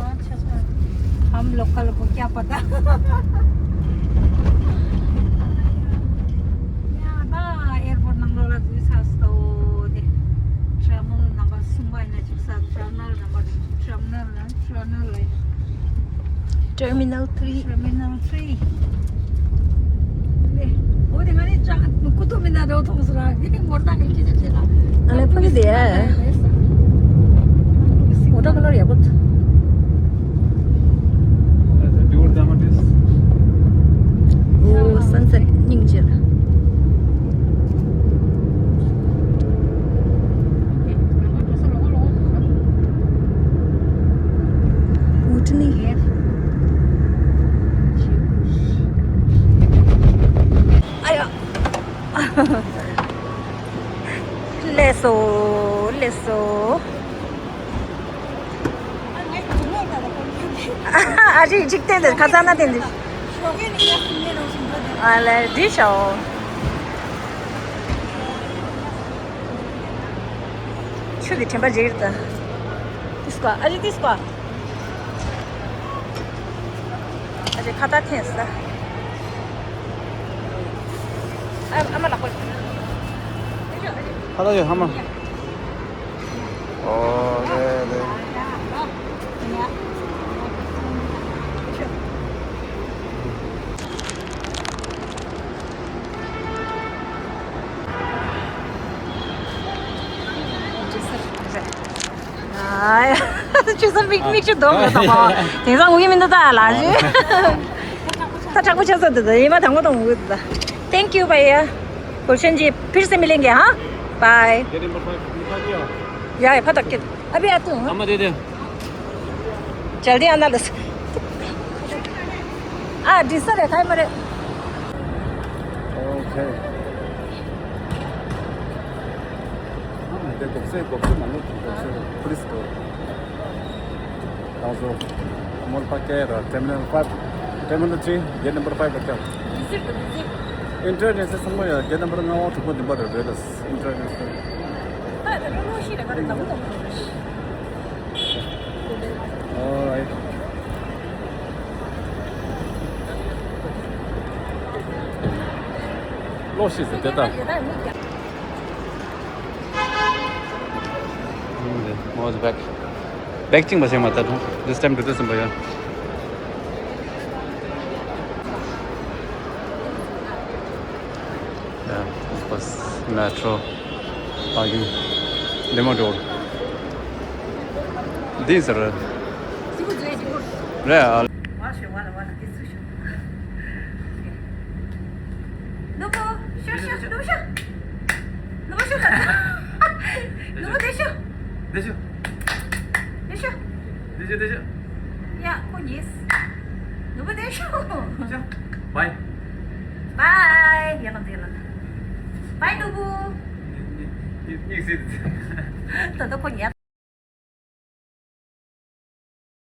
अच्छा, अच्छा। हम लोकल को क्या पता। ཡ་ད་ཨེར་པོར་ཊི་ནང་ལོགས་ལ་འཛུལ་ཚར་སོང་སྟེ། ཊར་མི་ནལ་ནམ་བར་གསུམ་པ་ཡིན་ན་ཅིག་ས། ཊར་མི་ནལ་ནམ་བར། ཊར་མི་ནལ་ན། ཊར་མི་ནལ་ལ་ཡིན། Terminal three. Terminal three. ལེ། འོ་དེ་ང་ནི་ཅང་ཀུ་ཏུབ་མི་ནར་འདྲ་བོ་མཐོང་སོང་ར། ངས་ངོ་རྟགས་ཀྱི་སྐད་ཆ་བྱས་ལ། ཨ་ལེ་ཕ་གི་དེ། འོ་ད་ཀ་ལར་ཡག་པོ་འདུག་ཨོ་སན་སེཊ་སྙིང་རྗེ་ལ། ལགས་སོ། ལགས་སོ། ཨ་རི་འཇིག་རྟེན་དེ་ཁ་ཚ་ན་བསྟན་དེ། ཨ་ལས་འདི་ཤའོ། ཆུ་དེ་དྲན་པ་རེད་ད། ཏིས་ཀ་ཨ་རི་ཏིས་ཀ་ཨ་རི་ཁ་ཏ་ཐེན་ས། ཨ་མ་ལགས་པ། ཁ་ཏ་ཡོད་ཧ་མ། ཨོ་རེད་རེད། ཆུ་ཚོད་མིག་མིག་ཆུ་འདོམས་ཡོད་དང་པོ། དེང་སང་ངུ་གི་མི་འདུག་ད་ལགས་ཞུ། ད་དྲག་པོ་ཆགས་ས་འདུག་ད་ཡིན་མ་དང་པོ་དང་ངུ་གི་འདུག་ད། Thank you, भैया। गुलशन जी, फिर से मिलेंगे, हाँ? बाय। गेट नंबर फ़ाइव, लिखा क्या? या, या, फटक के। अभी आती हूँ, हाँ? अम्मा दे दे। जल्दी आना, लस। आ, डिसर है, खाए मरे। ओके। हाँ, मैं देखो, से, से, मालूम, से, पुलिस को। Also, more packet, uh, terminal five, terminal three, gate number five, okay. Visit, visit. Entrance is somewhere, gate number now to go to the border, where is entrance? All right. ལོ་ཤི་ཟེར་དེ་ལྟ། Move the back. Back ཅིག་མ་བྱེད་མ་ད་དུང་། This time to this number, yeah. Yeah, of course. Metro. Parking. Demo door. འདི་ཟེར། རེད་ཨ། ནོར་བུ་ཤོག་ཤོག་ནོར་བུ་ཤོག་ནོར་བུ་ཤོག་ནོར་བུ་བསྡད་ཤོག་བསྡད་ཤོག་བསྡད་ཤོག་བསྡད་ཤོག་བསྡད་ཤོག་ཡ་ཁོ་ཉིས། ནོར་བུ་བསྡད་ཤོག་ཤོག་བའི། བའི། ཡ་ལ་འདི་ལ། བའི་ནོར་བུ། ཉིས་ཉིས་ཉིས། ད་ལྟ་ཁོ་ཉལ།